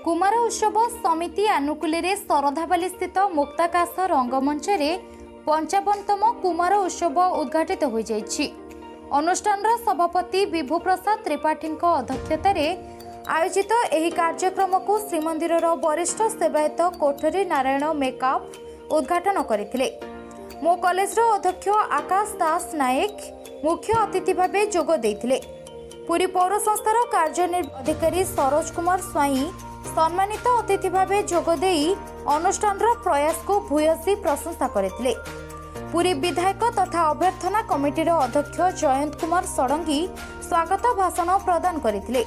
କୁମାର ଉତ୍ସବ ସମିତି ଆନୁକୂଲ୍ୟରେ ଶରଧାବାଲି ସ୍ଥିତ ମୁକ୍ତାକାଶ ରଙ୍ଗମଞ୍ଚରେ 55ତମ କୁମାର ଉତ୍ସବ ଉଦ୍ଘାଟିତ ହୋଇଯାଇଛି। ଅନୁଷ୍ଠାନର ସଭାପତି ବିଭୁ ପ୍ରସାଦ ତ୍ରିପାଠୀଙ୍କ ଅଧ୍ୟକ୍ଷତାରେ ଆୟୋଜିତ ଏହି କାର୍ଯ୍ୟକ୍ରମକୁ ଶ୍ରୀମନ୍ଦିରର ବରିଷ୍ଠ ସେବାୟତ କୋଠରୀ ନାରାୟଣ ମେକାପ ଉଦ୍ଘାଟନ କରିଥିଲେ। ମୋ କଲେଜର ଅଧ୍ୟକ୍ଷ ଆକାଶ ଦାସ ନାୟକ ମୁଖ୍ୟ ଅତିଥି ଭାବେ ଯୋଗ ଦେଇଥିଲେ। ପୁରୀ ପୌର ସଂସ୍ଥାର କାର୍ଯ୍ୟନିର୍ବାହୀ ଅଧିକାରୀ ସରୋଜ କୁମାର ସ୍ୱାଇଁ ସମ୍ମାନିତ ଅତିଥି ଭାବେ ଯୋଗଦେଇ ଅନୁଷ୍ଠାନର ପ୍ରୟାସକୁ ଭୂୟସୀ ପ୍ରଶଂସା କରିଥିଲେ। ପୁରୀ ବିଧାୟକ ତଥା ଅଭ୍ୟର୍ଥନା କମିଟିର ଅଧ୍ୟକ୍ଷ ଜୟନ୍ତ କୁମାର ଷଡ଼ଙ୍ଗୀ ସ୍ୱାଗତ ଭାଷଣ ପ୍ରଦାନ କରିଥିଲେ।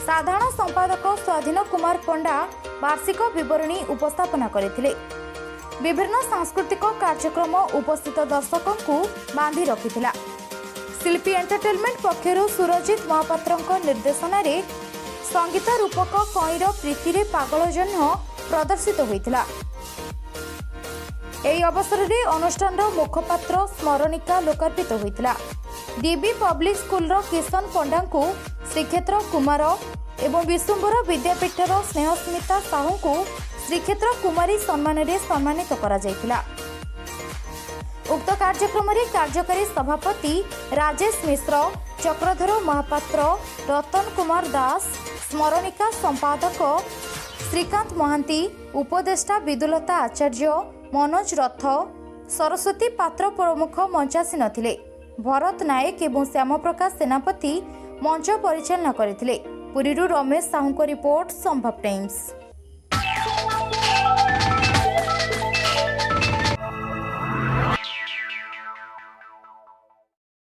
ସାଧାରଣ ସମ୍ପାଦକ ସ୍ୱାଧୀନ କୁମାର ପଣ୍ଡା ବାର୍ଷିକ ବିବରଣୀ ଉପସ୍ଥାପନା କରିଥିଲେ। ବିଭିନ୍ନ ସାଂସ୍କୃତିକ କାର୍ଯ୍ୟକ୍ରମ ଉପସ୍ଥିତ ଦର୍ଶକଙ୍କୁ ବାନ୍ଧି ରଖିଥିଲା। ଶିଳ୍ପୀ ଏଣ୍ଟରଟେନମେଣ୍ଟ ପକ୍ଷରୁ ସୁରଜିତ ମହାପାତ୍ରଙ୍କ ନିର୍ଦ୍ଦେଶନାରେ ସଙ୍ଗୀତ ରୂପକ କଇଁର ପ୍ରୀତିରେ ପାଗଳ ଜହ୍ନ ପ୍ରଦର୍ଶିତ ହୋଇଥିଲା। ଏହି ଅବସରରେ ଅନୁଷ୍ଠାନର ମୁଖପାତ୍ର ସ୍ମରଣିକା ଲୋକାର୍ପିତ ହୋଇଥିଲା। ଡିବି ପବ୍ଲିକ ସ୍କୁଲର କିଶନ ପଣ୍ଡାଙ୍କୁ ଶ୍ରୀକ୍ଷେତ୍ର କୁମାର ଏବଂ ବିଶୁମ୍ବର ବିଦ୍ୟାପୀଠର ସ୍ନେହସ୍ମିତା ସାହୁଙ୍କୁ ଶ୍ରୀକ୍ଷେତ୍ର କୁମାରୀ ସମ୍ମାନରେ ସମ୍ମାନିତ କରାଯାଇଥିଲା। ଉକ୍ତ କାର୍ଯ୍ୟକ୍ରମରେ କାର୍ଯ୍ୟକାରୀ ସଭାପତି ରାଜେଶ ମିଶ୍ର, ଚକ୍ରଧର ମହାପାତ୍ର, ରତନ କୁମାର ଦାସ, ସ୍ମରଣିକା ସମ୍ପାଦକ ଶ୍ରୀକାନ୍ତ ମହାନ୍ତି, ଉପଦେଷ୍ଟା ବିଦୁଲତା ଆଚାର୍ଯ୍ୟ, ମନୋଜ ରଥ, ସରସ୍ୱତୀ ପାତ୍ର ପ୍ରମୁଖ ମଞ୍ଚାସୀନ ଥିଲେ। ଭରତ ନାୟକ ଏବଂ ଶ୍ୟାମପ୍ରକାଶ ସେନାପତି ମଞ୍ଚ ପରିଚାଳନା କରିଥିଲେ। ପୁରୀରୁ ରମେଶ ସାହୁଙ୍କ ରିପୋର୍ଟ, ସମ୍ଭବ ଟାଇମ୍ସ।